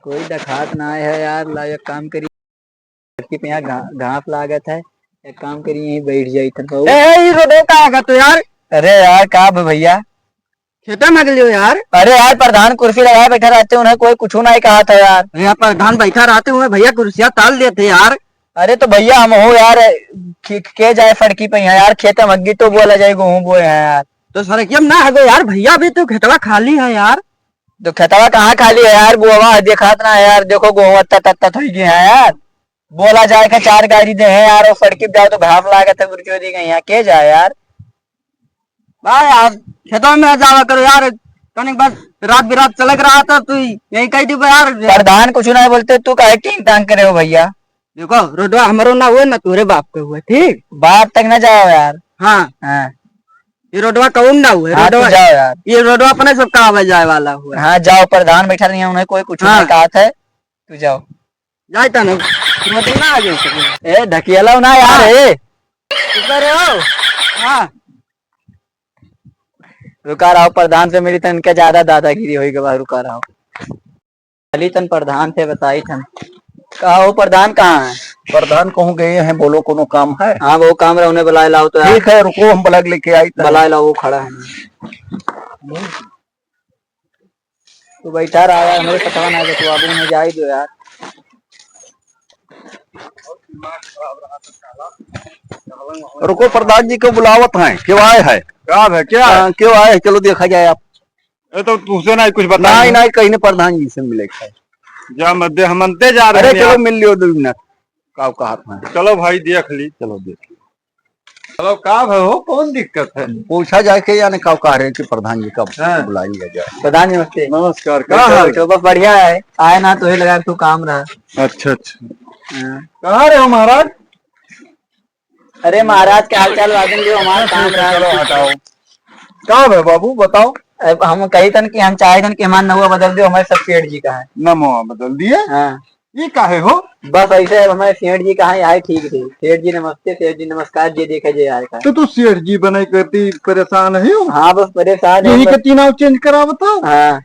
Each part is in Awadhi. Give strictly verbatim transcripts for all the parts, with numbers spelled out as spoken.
कोई देखात ना है यार, ला एक काम करी, लड़की पे यहाँ घा-, घास लागत है, एक काम करी, यहीं बैठ जाई तन। ए, ए, ई रोडो का आगा तो यार? अरे यार, का बे भैया? खेते में गलियो यार। अरे यार, प्रधान कुर्सी लगाए बैठा रहते, उन्हें कोई कुछ नहीं कहा था यार। अरे यार, प्रधान बैठा रहते हुए भैया कुर्सियाँ टाल देते यार। अरे तो भैया, हम हो यार, खे-, के जाए सड़की पे यहाँ यार, खेते में अग्गी तो बोला जाए, गेहूँ बोए हैं यार। तो सड़किया में ना हगो यार, भैया भी तो खेतवा खाली है यार। तो खेतवा कहाँ खाली है यार, गोवा देखात ना है यार, देखो गोवा तत तत तत होई गई है यार। बोला जाए के चार गाड़ी दे है यार, और सड़की पे जाओ तो घास लागत है, बुरचो दी गई है, के जाए यार? बा यार, खेतवा में जावा करो यार, तनिक बस रात बिरात चलक रहा था, तू यहीं कह दी यार। प्रधान कुछ नहीं बोलते, तू काहे टींग टांग करे हो भैया? देखो, रोडवा हमरो ना हुए ना तोरे बाप के हुए, ठीक? बाप तक ना जाओ यार। हाँ। हाँ। ये रोडवा कौन ना हुए? हाँ, तू रोडवा, जाओ यार। ये रोडवा अपने सबका आवे जाए वाला हुए। हाँ, जाओ, प्रधान बैठा नहीं है, उन्हें कोई कुछ हाँ। नहीं कहा था, तू जाओ। जाए ता ना, रोटी ना आ गए। ए, ढकियाला ना यार, हाँ। ए। ऊपर हो। हाँ। रुका रहो, प्रधान से मिली तन के ज्यादा दादागिरी होई गवा, रुका रहो। चली तन प्रधान से बताई थन। का हो प्रधान, कहाँ है? प्रधान कहूँ गए हैं, बोलो कोनो काम है? हाँ, वो काम रहा, उन्हें बुलाए लाओ तो यार। ठीक है, रुको, हम बुला के लेके आई तन। बुलाए लाओ, वो खड़ा है। तू बैठा रहा यार, हमरे सतवा ना जतवाबू, उन्हें जाए दो यार। रुको, प्रधान जी को बुलावत हैं, क्यों आए हैं? का है, क्या है? हाँ, क्यों आए हैं? चलो देखा जाए आप। ए, तो तुझसे ना कुछ बताए नहीं, हैं? नहीं, कहीं ने प्रधान जी से मिले का है। जा मत दे, हम अंते जा रहे अरे, हैं चलो यार। मिल लियो दो मिनट। का कहत हैं? चलो भाई, देख ली। चलो देख ली। चलो, का भा हो, कौन दिक्कत है? पूछा जाए के यानी का कह रहे हैं कि प्रधान जी का हाँ। बुला लिया जाए। प्रधान जी नमस्ते। नमस्कार, का बैठो, हाल? बैठो, बस बढ़िया है, आए ना तो ये लगा तू काम रहा। अच्छा, अच्छा। हाँ। कहाँ रहे हो महाराज? अरे महाराज के हाल चाल वादन जो हमारा काम रहा। चलो हटाओ। का है बाबू, बताओ। अब हम कही तन कि हम चाहे तन कि हमारा नौवा बदल दो, हमारे सब सेठ जी का है। नमवा बदल दिए? हाँ। ये काहे हो? बस ऐसे अब हमारे सेठ जी कहाँ आए, ठीक थे। सेठ जी नमस्ते, सेठ जी नमस्कार, जे देखे जे आए का। तो तू सेठ जी बने करती परेशान है हो? हाँ, बस परेशान है यही बस। के तीन आव चेंज करा बताओ। हाँ।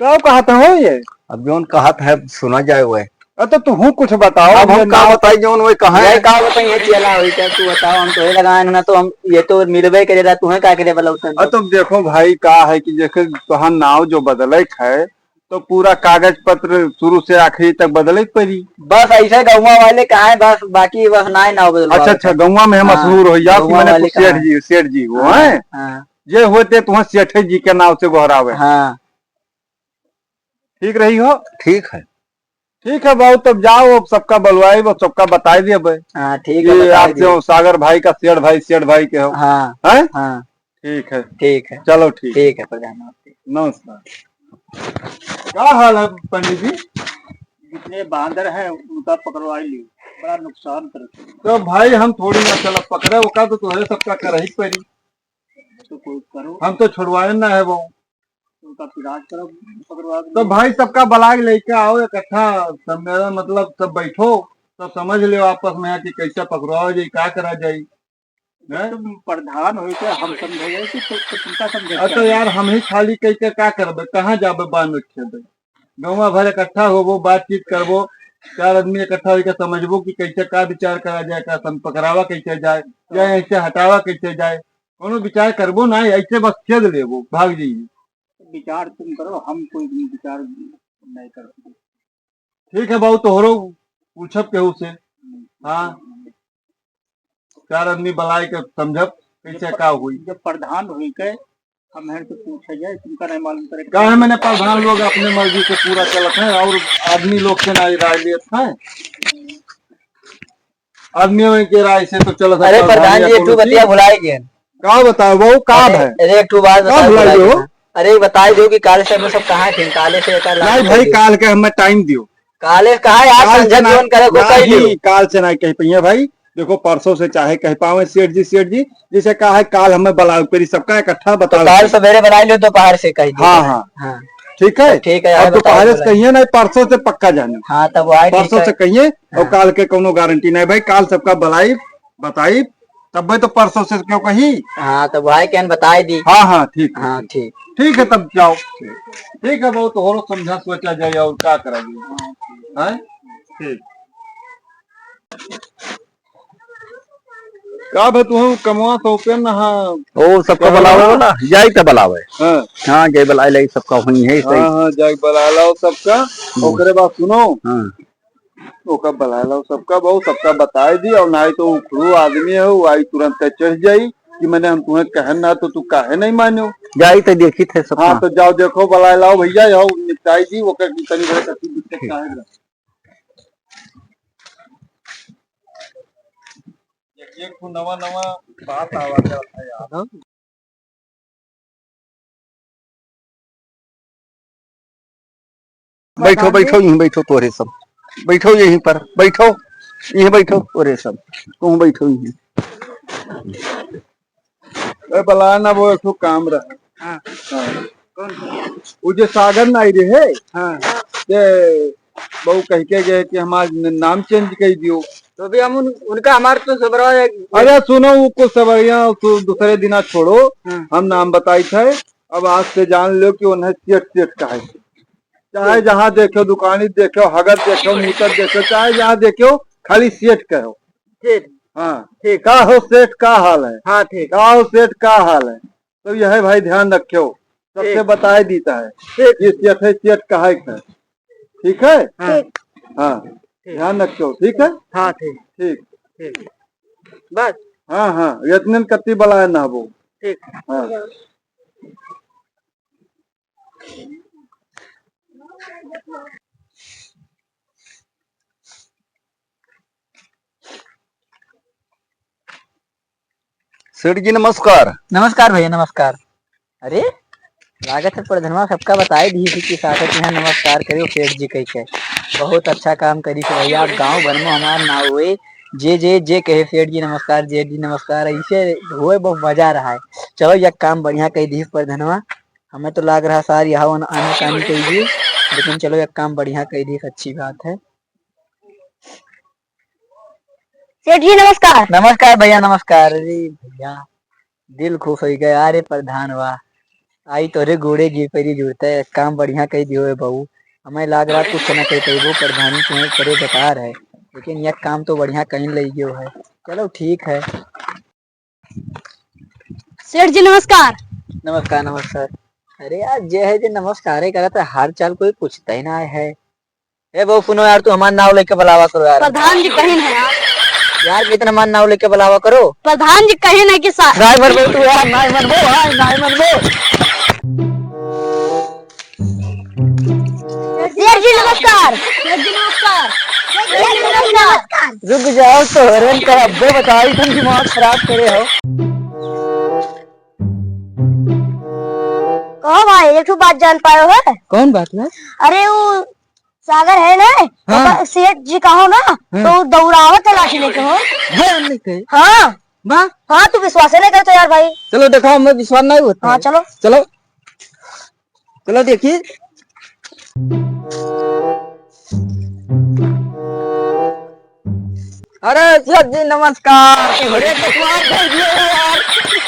का कहत हो ये? अब जौन कहत है सुना जाए वह। अ, तो तू कुछ बताओ, अब हम ये का नाव बताई जौन वह कहाँ ये है? का बताई, ये चला हुई क्या? तू बताओ, हम तो ये लगाए ना, तो हम ये तो मिलबे करे रहा, तू है का करे वाला उतन? अ, तो देखो भाई, का है कि जैसे तोहार नाव जो बदले के है, तो पूरा कागज पत्र शुरू से आखिरी तक बदले के पड़ी। बस ऐसे गौवा वाले का है, बस बाकी बस नाय नाव बदलवा अच्छा, अच्छा, देते। गौवा में हाँ, मशहूर हो जाओ कि गौवा मैंने वाले कुछ सेठ कहाँ? जी, सेठ जी हो, हाँ, हैं? हाँ। जे होते तुम्हारे सेठे जी के नाव से गोहरावे। हाँ। ठीक रही हो? ठीक है। ठीक है बाबू, तब जाओ, अब सबका बलवाई, अब सबका बताई दिए भाई। हाँ, ठीक है, ये बताई आप दिए। जो सागर भाई का सेठ भाई, सेठ भाई के हो। हाँ, हैं? हाँ। ठीक है। ठीक है। चलो, ठीक। ठीक है, प्रधान, नमस्ते। नमस्कार। का हाल है पंडित जी? जितने बांदर हैं, उनका पकड़वा लियो, बड़ा नुकसान करते हैं। तो भाई, हम थोड़ी ना चलब पकड़े, ओका तो तोहरे सबका करही पड़ी। तो कोई करो। हम तो छोड़वाए ना है वो। उनका पिराज करो, पकड़वा तो दो। भाई, सबका बलाग लेके आओ इकट्ठा, सम्मेलन, मतलब, सब बैठो, सब समझ लियो आपस में कि कैसे पकड़वाओ जाई, का करा जाई। हैं? तुम प्रधान हो तो हम समझे जाए कि तो, तो तुमका समझे अच्छा क्या? यार, हम ही खाली कह के का करबे, कहाँ जाबे बांध रखे बे? गौवा भर इकट्ठा होबो, बातचीत करबो, चार आदमी इकट्ठा होके समझबो कि कैसे का विचार करा जाए, का सम पकड़ावा कैसे जाए, या ऐसे हटावा कैसे जाए, कोनो विचार करबो ना, ऐसे बस खेद लेबो, भाग जाइए। विचार तुम करो, हम कोई भी विचार नहीं कर सकते। ठीक है बाबू, तोहरो पूछब केहू से। हाँ, चार आदमी बलाए के समझब कैसे जब का होई। जब प्रधान होई के हम हैं तो पूछे जाए, तुमका नहीं मालूम करे। काहे मैंने प्रधान लोग अपने मर्जी से पूरा चलत है और आदमी लोग से ना राय लेत है। आदमियों के राय से तो चलत है अरे प्रधान प्रधान जी, या एक ठो कोनो बतिया चीज। भुलाए गए। का बताओ वो, का अरे, है? अरे, एक ठो बात का बताओ, भुलाए भुलाए गए गए। हो? अरे, बताई दो कि काल से हम सब कहाँ थे, काले से एकर लाभ नहीं भाई, उठाइए। काल के हमें टाइम दियो। काले कहाँ यार, काल से संझा ना, जीवन करे को नहीं, कह दियो। काल से नहीं कह पाइए भाई। देखो, परसों से चाहे कह पावे सेठ जी, सेठ जी, जैसे कहा है, काल हमें बुलाओ, फिर सबका इकट्ठा तो बताओ। काल सवेरे बुला लियो, दोपहर से कह दियो। हाँ, हाँ। हाँ। ठीक है? तो ठीक है, अब बताओ, दोपहर से बुलाइए। कहिए नहीं, परसों से पक्का जाने। हाँ, तब वही ठीक परसों है। से कहिए, और हाँ। काल के कोनो गारंटी नहीं भाई, काल सबका बुलाई, बताई, तब भाई तो परसों से क्यों कही? हाँ, तो भाई के बताई दी। हाँ, हाँ, ठीक है, हाँ, ठीक। ठीक। ठीक है, तब जाओ। ठीक है, बहुत होरो समझा सोचा जाए, और का करा जाए। हैं? ठीक। का बे, तू कमवा सौंपे न हा? ओ, सबका बलावे वाला, जाई त बलावे। हाँ। हाँ, जाई बलाए लाई सबका, हुई है सही। हाँ, हाँ, जाई बलाए लाओ सबका। हम्म। ओकरे बाद सुनो। हाँ। ओका बलाए लाओ सबका, बहु सबका बताए दी, और नाहीं तो उखड़ू आदमी है, वो आई तुरंत चढ़ जाई कि मने हम तुहें कहन ना तो तू काहे नहीं मानो। जाई त देखी थे सबका। हाँ, तो जाओ देखो, बलाए लाओ भैया, यहो निपटाई दी, ओकर तनी भरे कथी दिक्कत काहे बा। एक, एक ठो नवा, नवा बात आवा जात है यार। बैठो, प्रधान जी। बैठो, यहीं बैठो तोरे सब। बैठो यहीं पर, बैठो, यहीं बैठो तोरे सब। तुम बैठो यहीं। ए, बला ना, वो एक ठो काम रहा। हाँ। हाँ। कौन? वो जे सागर नाई रहे, हाँ। जे बहू कह के गए कि हमार न-, नाम change कर दियो। तो भी हम उन-, उनका हमार तो सबरा है। अरे सुनो, वो कुछ सबरिया तू दूसरे दिना छोड़ो, हाँ। हम नाम बताई थे। अब आज से जान लो कि उन्हें सेठ, सेठ कहे। चाहे जहाँ देखो, दुकानी देखो, हगत देखो, मूतत देखो, चाहे जहाँ देखो, खाली सेठ कहो। सेठ। हाँ। ठीक। का हो सेठ, का हाल है? हाँ, ठीक। का हो सेठ, का हाल है? तो यह भाई ध्यान रखो, सबसे ठीक। बताए दीता है। ठीक। ये सेठ है, सेठ कहा है। ठीक है? हाँ। ठीक। हाँ। ठीक। ध्यान रखो, ठीक है? हाँ, ठीक। ठीक। ठीक। बस। हाँ, हाँ, इतने कत्ती बलाए ना वो। ठीक। हाँ। सेठ जी नमस्कार। नमस्कार भैया, नमस्कार। अरे, लागत है प्रधनवा सबका बताए दी थी कि साथ के यहाँ नमस्कार करियो सेठ जी कह के। बहुत अच्छा काम करी से भैया, आप गाँव भर में हमार नाव हुए। जे, जे, जे कहे सेठ जी नमस्कार, सेठ जी नमस्कार, ऐसे हुए बहुत मजा रहा है। चलो, यह काम बढ़िया कह दी प्रधनवा। हमें तो लाग रहा सार यहाँ आना, आना कानी कह दी, लेकिन चलो, यह काम बढ़िया कह दी, अच्छी बात है। सेठ जी, नमस्कार। नमस्कार भैया, नमस्कार। अरे भैया, दिल खुश होइ गया। अरे प्रधान वाह, आई तोरे गोड़े गिर परी जुड़ते, काम बढ़िया कह दियो है बहू। हमें लाग रहा कुछ ना कह पाइबो, प्रधानी तुम्हें करे बेकार है, लेकिन यह काम तो बढ़िया कहीं ले गयो है। चलो ठीक है। सेठ जी नमस्कार। नमस्कार, नमस्कार। अरे यार, जे है जे नमस्कारे करत है, हाल चाल कोई पूछता ही ना है। ए बहू, सुनो यार, तू हमार नाव लेके बुलावा करो यार। प्रधान जी कहीं है यार। यार, कितना हमार नाव लेके बुलावा करो। प्रधान जी कहीं है कि सा- नाई मनबो तू यार, नाई मनबो, हाय, नाई मनबो। सेठ जी नमस्कार। सेठ जी नमस्कार। सेठ जी नमस्कार। रुक जाओ, तोहरन का अब्बे बताई, तुम दिमाग खराब करे हो। कहो भाई, एक ठो बात जान पायो है? कौन बात है? अरे वो सागर है ना, हाँ। ओकर सेठ जी कहो ना, हाँ। तो दौड़ावत है लाठी लेके हो। है, हम नहीं कहे। हाँ। बा? हाँ, तू विश्वास नहीं करते यार भाई। चलो देखो, हमें विश्वास नहीं होता हाँ, है। चलो। चलो। चलो देखी। अरे सेठ जी नमस्कार। अरे कचुआ धर दिए हो यार।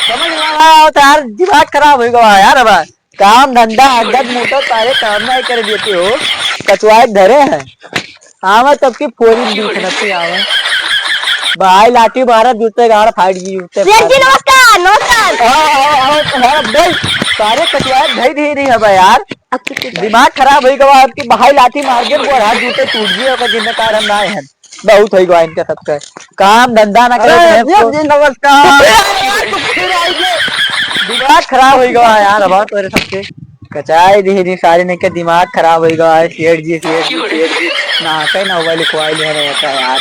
समझ में ना आया होता यार, दिमाग खराब हो गया यार। अब काम धंधा हगत मूतत सारे काम नहीं कर देते हो, कचुआ धरे हैं। आवा तब की फोरी दिखना से आवा। भाई लाठी मारा, जूते गाड़ फाट गई, जूते सेठ जी, फाट। नमस्कार, नमस्कार। आओ, आओ, आओ, तुम्हारा बोल। सारे कटवाए धई धई रही है भाई यार। अब कितनी बार? दिमाग खराब हो गवा आपकी, भाई लाठी मार के वो हाथ जूते टूट गए, ओकर जिम्मेदार हम ना है। बहुत हो गवा इनका सबका। काम धंधा ना करे अरे, तो सेठ जी, नमस्कार। अरे यार, तू फिर आई गए। दिमाग खराब हो गवा यार, अब तोरे सबके। कचाई दी, दी सारे ने के दिमाग खराब हो गवा है। सेठ जी, सेठ जी, सेठ जी, ना कहीं ना हुआ लिखवाई लिया रहता है यार।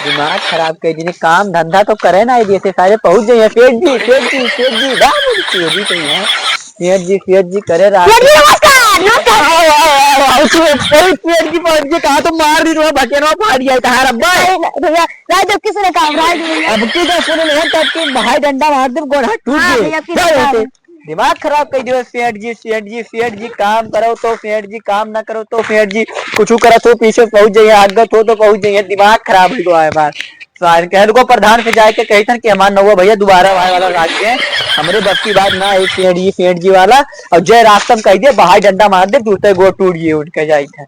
दिमाग खराब कर दी, काम धंधा तो करे ना, जैसे सारे पहुंच गए हैं। सेठ जी, सेठ जी, सेठ जी, बाबू सेठ जी कहीं है। सेठ जी, सेठ जी करे रात सेठ जी, नमस्कार, नमस्कार। आओ, आओ, आओ, आओ, सेठ, सेठ, सेठ जी पहुंच गए, कहाँ तो मार दी, तुम्हारा बकेनवा फाड़ गया, कहाँ रब्बा? अरे ना, भैया, राज अब किसने कहा, राज भैया। अब की का सुने नहीं, तब की भाई डंडा मार दे, गोड़ हाथ टूट हाँ, गए। भैया, अब की क्या बता बोलते? रहे? दिमाग खराब कर दियो सेठ जी, सेठ जी, सेठ जी काम करो तो सेठ जी, काम ना करो तो सेठ जी, कुछ करत हो पीछे पहुंच जाइए, आगत हो तो पहुंच जाइए, दिमाग खराब हो गया है बात। सारे कह दो प्रधान से जाके कही थन कि हमार नौवा भैया दोबारा आए वाला लाग गए, हमरे बस की बात ना है, सेठ जी, सेठ जी वाला। और जय रास्ता में कह दिए, बाहर डंडा मार दे, जूते गोड़ टूट गए उनके जाई थे।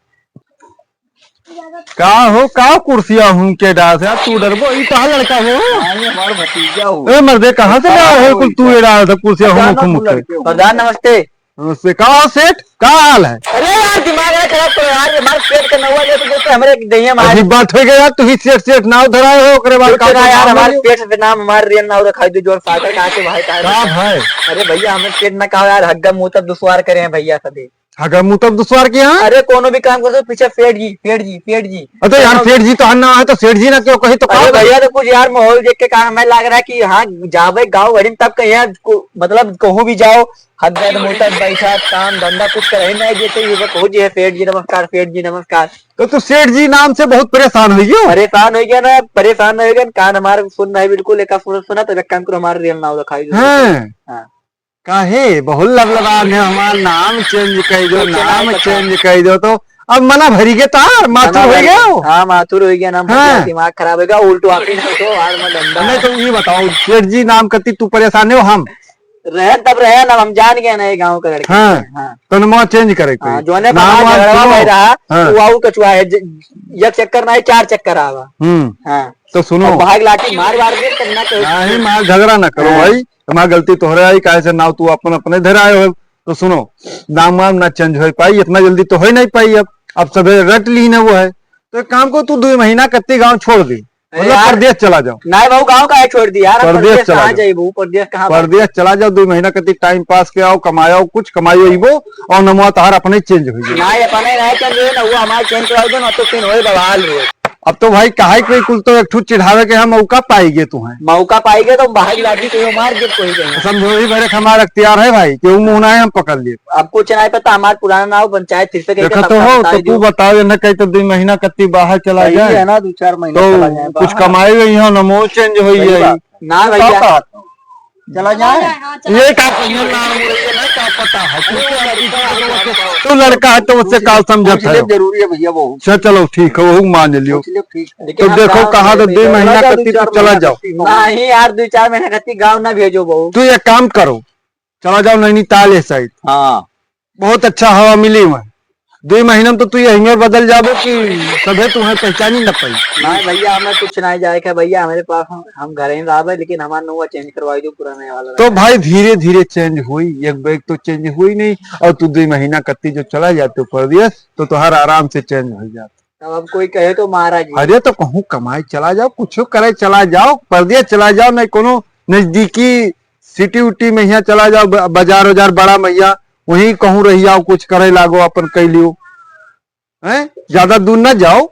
का हो, का कुर्सिया हूँ के डाल से? तू डरबो, ई कहाँ लड़का हो? हाँ, ये हमार भतीजा हो। ए मर्दे, कहाँ से लाया हो कुल तू ये डाल से कुर्सिया हूँ मुख मुख? प्रधान नमस्ते। नमस्ते, का हो सेठ, का हाल है? अरे यार, दिमाग ना खराब करो यार, ये हमार सेठ का नौवा जैसे जैसे हमरे एक दहिया मार। अजीब बात हो गया यार, तू ही सेठ, सेठ नाव धराए हो, ओकरे बाद कुछ का ना यार, नाम हमारे लियो? सेठ से नाम हमार रियल नाव रखाई दो, जोर सागर कहा के भाई का का भाई? अरे भैया, हमें सेठ ना कहो यार, हग्गा मुंह तक दुश्वार करे हैं भैया सभी। हग्गा मुंह तक दुश्वार के यहाँ? अरे कोनो भी काम करते पीछे सेठ जी, सेठ जी, सेठ जी। अरे यार, सेठ जी तो हन्ना है, तो सेठ जी ना क्यों कही तो अरे का भैया, तो कुछ यार माहौल देख के कहा हमें लग रहा है कि हाँ, जावे गाँव भरी में तब कहीं यार को-, मतलब कहूँ भी जाओ, हग्गा मुंह तक बैठा, काम धंधा कुछ करे ही नहीं देते, ये कहूँ जी है सेठ जी नमस्कार, सेठ जी नमस्कार। तो तू सेठ जी नाम से बहुत परेशान हो गयो? परेशान हो गया ना, परेशान हो गया, कान हमारे सुन नहीं बिल्कुल, एक सुन सुना तो एक काम करो, हमारे रियल नाव रखाई दो। हाँ। हाँ। काहे? बहुत लबलबान है, हमार नाम चेंज कर दो, कुछ नाम नहीं पता। चेंज कर दो, तो अब मना भरी के तार, माथुर मना हो भरी गया के। हो। हाँ, माथुर हो गया, नाम हाँ। दिमाग खराब हो गया, उल्टो आप ही ना तो, हार में डंडा। नहीं तो ये बताओ, सेठ जी नाम करती तू परेशान हो, हम रहे तब रहे ना, हम जान गए ना ये गाँव का लड़का। हाँ। हाँ। तो नाम चेंज करे कोई। हाँ, जोने नाम पर वाम झगड़वा सुनो। भाई रहा, हाँ। वो आऊ कछुआ है, ज-, एक चक्कर ना है, चार चक्कर आवा। हम्म। हाँ। तो सुनो। अब भाग लाठी मार वार दे, तब ना कहो। नहीं, मार झगड़ा ना करो हाँ। भाई। हमार गलती तोहरे आई, काहे से नाव तू अपन अपने धराए हो। तो सुनो, नाम वाम ना चेंज हो पाई, इतना जल्दी तो हो ही नहीं पाई। अब, अब सभे रट ली ना वो है, तो एक काम को तू दो महीना कत्ती गाँव छोड़ दे, अरे मतलब यार, परदेश चला जाओ। नहीं बाबू, गाँव काहे छोड़ दी यार, हम परदेश परदेश चला कहाँ जाओ। जाइबू, परदेश कहाँ परदेश चला जाओ, दो महीना कत्ती टाइम पास के आओ, कमाओ, कुछ कमाई अइबो, और नमवा तहार अपने चेंज हो जाए। नहीं, अपने नहीं चेंज हो ना, वो हमारे चेंज कराओ दो ना, तो फिर होए बवाल हो। अब तो भाई, काहे के कुल तो एक ठू चिढ़ावे के हम मौका पाई गए तू हैं। मौका पाई गए तो हम बाहर लाठी के मार के कोई गए। समझो ही भरे हमारा अख्तियार है भाई, कि वो मुंह ना है हम पकड़ लिए। अब कुछ नहीं पता, हमार पुराना नाव पंचायत फिर से कहीं देखा तो पता हो, बता तो ही तू दो। बताओ, ये ना कहीं तो दो महीना कत्ती बाहर चला सही जाए। है ना, दो चार महीना तो चला जाए कुछ बाहर। कमाई हुई है, नमो चेंज हुई सही है। बात। ना तो भैया। का बात? चला जाए? ये का कहियो ना, मुझे ये नहीं का पता है। तू लड़का है तो उससे काल समझत है। जरूरी है भैया, वो। अच्छा, चलो ठीक है, वो मान लियो। लेकिन तो हम देखो, कहा तो दो महीना कत्ती तो चला जाओ। नहीं यार, दो चार महीना कत्ती गाँव ना भेजो बहू। तू एक काम करो, चला जाओ नैनीताल ये साइड। हाँ। बहुत अच्छा हवा मिली वहाँ। दो महीना में तो तू यहीं बदल जाबो कि सभे तुम्हें पहचानी न पाई। नहीं भैया, हमें कुछ नहीं जाए का भैया, हमारे पास हम, हम घर ही रहबे, लेकिन हमारा नौवा चेंज करवाई दो, पुराने वाला तो रखा। भाई धीरे धीरे चेंज हुई, एक बैग तो चेंज हुई नहीं, और तू दो महीना कत्ती जो चला जाते परदेश तो तुहार आराम से चेंज हो जाता। तब अब कोई कहे तो महाराज जी। अरे तो कहूँ कमाई चला जाओ, कुछ करे चला जाओ, परदेश चला जाओ, नहीं कोनो नजदीकी सिटी उटी में यहाँ चला जाओ, ब-, बाजार उजार बड़ा में यहाँ, वहीं कहूँ रह जाओ, कुछ करे लागो, अपन कई लियो। हैं? ज्यादा दूर ना जाओ।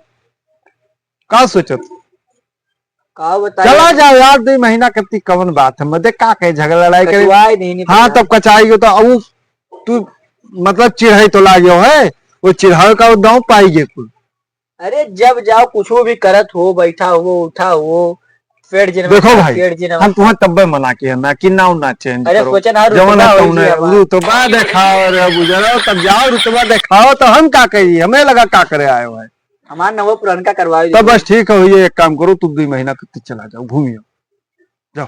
का सोचत? का बताई? चला जाओ यार, दो महीना कत्ती कवन बात है, मदे का कहे झगड़ा लड़ाई करे? कटवाए नहीं, नहीं हाँ, पता। तब कचाई हो तो अब तू मतलब चिढ़ाई तो लाग्यो है, वो चिढ़ावे का वो दाव पाई गे कुल। अरे जब जाओ कुछ भी करत हो, बैठा हो, उठा हो, पेड़ जिन देखो भाई, पेड़ जिन हम तुम्हें तब्बे मना किया ना कि नाव ना चेंज अरे करो। सोचे ना, जवन रुतबा है हो तुमने गया बा। रुतबा दिखाओ रे बुजुर्ग, तब जाओ रुतबा दिखाओ, तो हम का करी, हमें लगा का करे आए हो है। हमार नवो पुरनका करवाओ तब जी। बस ठीक है भैया, एक काम करो, तुम दो महीना कत्ती चला जाओ, घूमियो, जाओ।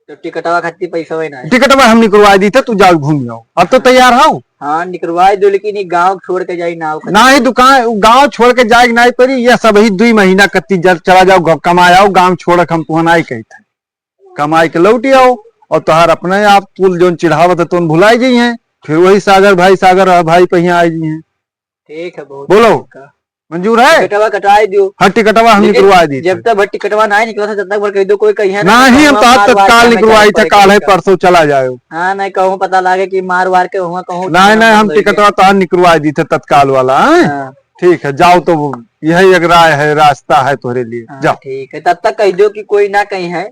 तो टिकटवा खातिर पैसा वही ना है। टिकटवा हम निकलवा दी थे, तू जाओ घूम जाओ। अब तो तैयार हो? हाँ, निकलवा दो, लेकिन ये गांव छोड़ के जाई ना, ना ही दुकान, गांव छोड़ के जाए के ना पड़ी। ये सब ही दो महीना कत्ती जल चला जाओ, ग-, कमाए आओ, गांव छोड़ के हम तुहन आई कही थे। कमाई के लौट आओ और तोहार अपने आप कुल जोन चिढ़ावत है, तुम भुलाई जाई हैं। फिर वही सागर भाई, सागर भाई पे यहाँ आई जाई हैं। ठीक है, बहुत बोलो। ठीक है। मंजूर है? टिकटवा कटाई दियो। हाँ, टिकटवा हम लेकिन निकलवा दी जब थे। तक भर टिकटवा ना निकला था, तब तक भर कह दो, कोई कहीं है ना, नहीं, हम तो आज मार वार तत्काल के हमें निकलवाई जाए थे, पड़ेगा काल है टिकट। परसों चला जाओ। हाँ, नहीं कहूँ पता लागे कि मार वार के हुआ कहूँ नहीं, नहीं, हम टिकटवा तो आज निकलवा दी थे तत्काल वाला, हैं? हाँ। ठीक है, जाओ तो वो यही एक राय है, रास्ता है तोहरे लिए, हाँ, जाओ। ठीक है, तब तक कह दो कि कोई ना कहीं है।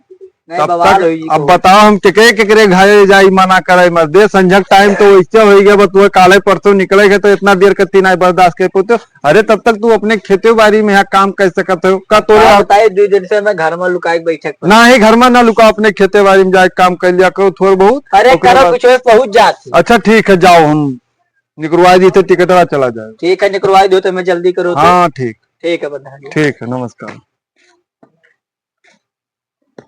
नहीं, तब बवाल तक होई जी अब को। बताओ हम केकरे केकरे घरे जाई, मना करे मर्दे। संझक टाइम तो वैसे हो गया, बस वो काले परसों निकले के तो इतना देर के तीन आई बर्दाश्त कर पोते। अरे तब तक तू अपने खेते बाड़ी में यहाँ काम कर सकत हो का? तोरे का आप बताए, दो दिन से मैं घर में लुकाए के बैठक पर। ना ही घर में ना लुका, अपने खेते बाड़ी में जाए काम कर लिया करो थोड़ बहुत। अरे ओकरे करो बाद कुछ पहुँच जाती। अच्छा ठीक है, जाओ हम निकलवा दी थे टिकटवा, चला जाए। ठीक है, निकलवा दो तो मैं जल्दी करो तो। हाँ ठीक। ठीक है, बधाई। ठीक है, नमस्कार।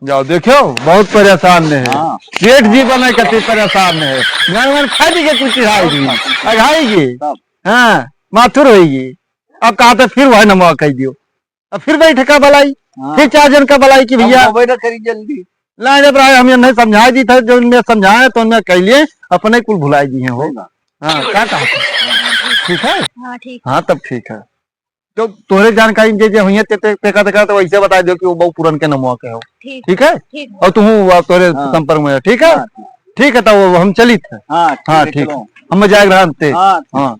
जाओ, देखो, बहुत परेशान में है। हाँ। सेठ जी बने कति परेशान में है। गाँव में खाली के कुछ हाई जी, अघाई जी। सब। हाँ, माथुर होई जी। अब कहा तो फिर वही नमवा कह दियो। अब फिर बैठ का बलाई, हाँ। फिर चार जन का बलाई कि अब भैया, मोबाइल करी जल्दी। ला जब राय हम नहीं समझाए दी था, जो उनमें समझाए तो उनमें कह लिए, अपने कुल भुलाई दी हैं हो। सही बात। हाँ, का कहा था? ठीक है? हाँ, ठीक। हाँ, तब ठीक है। तो तोहरे जानकारी में जे, जे हुई है, ते, ते, तेका, तेका, तो वैसे बता दो कि वो बहुत पुरन के नमवा के हो। ठीक। ठीक है? ठीक। और तू अब तोहरे हाँ। संपर्क में है, ठीक है? हाँ, ठीक। ठीक है, तो वो हम चलित है। हाँ, ठीक हाँ, है, ठीक। चलो। हम जाए रहन ते। हाँ, ठीक। हाँ।